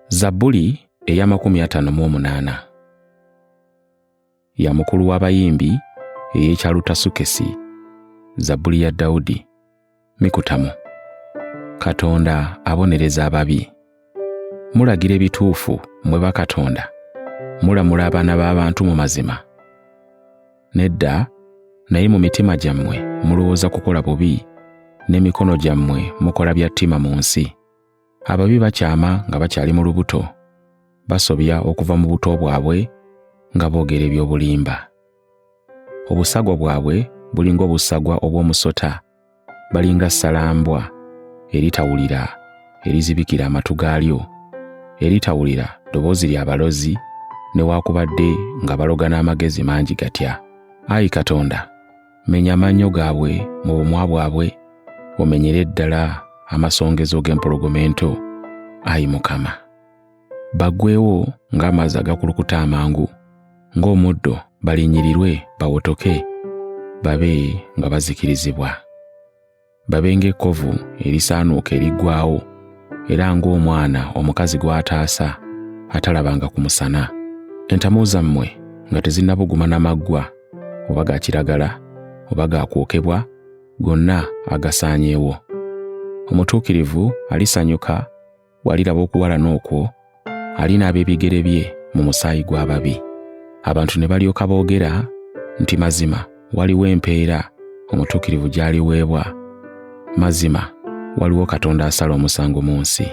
Zabbuli ey'amakumi ataano mu omunaana ya mukulu w'abayimbi ey'ekyalutasukesi. Zabbuli ya Dawudi. Mikutamu. Katonda abonereza ababi. Mulagira ebituufu mmwe bakatonda, mulamula abaana b'abantu mu mazima. Nedda, naye mu mitima gyammwe mulowooza kukola bubi, n'emikono gyammwe mukola bya ttima mu nsi. Ababi bakyama nga bakyali mu lubuto, basobya okuva mu buto bwabwe nga boogera eby'obulimba. Obusagwa bwabwe bulinga obusagwa obw'omusota, balinga ssalambwa eritawulira erizibikira amatu gaalyo, eritawulira ddoboozi lya balozi newaakubadde nga baloga n'amagezi mangi gatya. Ayi Katonda, menya amannyo gaabwe mu bumwa bwabwe, omenyere ddala amasongezo g'empologoma ento, ayi Mukama. Baggwewo ng'amazzi agakulukuta amangu, ng'omuddo balinnyirirwe bawotoke, babe nga bazikirizibwa. Babe ng'ekkovu erisaanuuka eriggwaawo, era ng'omwana omukazi gw'ataasa atalabanga ku musana. Entamu zammwe nga tezinnabuguma na maggwa, oba ga kiragala oba ga kwokebwa, gonna agasaanyeewo. Omutuukirivu alisanyuka bw'aliraba okuwalana okwo, alinaaba ebigere bye mu musaayi gw'ababi. Abantu ne balyoka boogera nti mazima waliwo empeera omutuukirivu gy'aliweebwa, mazima waliwo Katonda asala omusango mu nsi.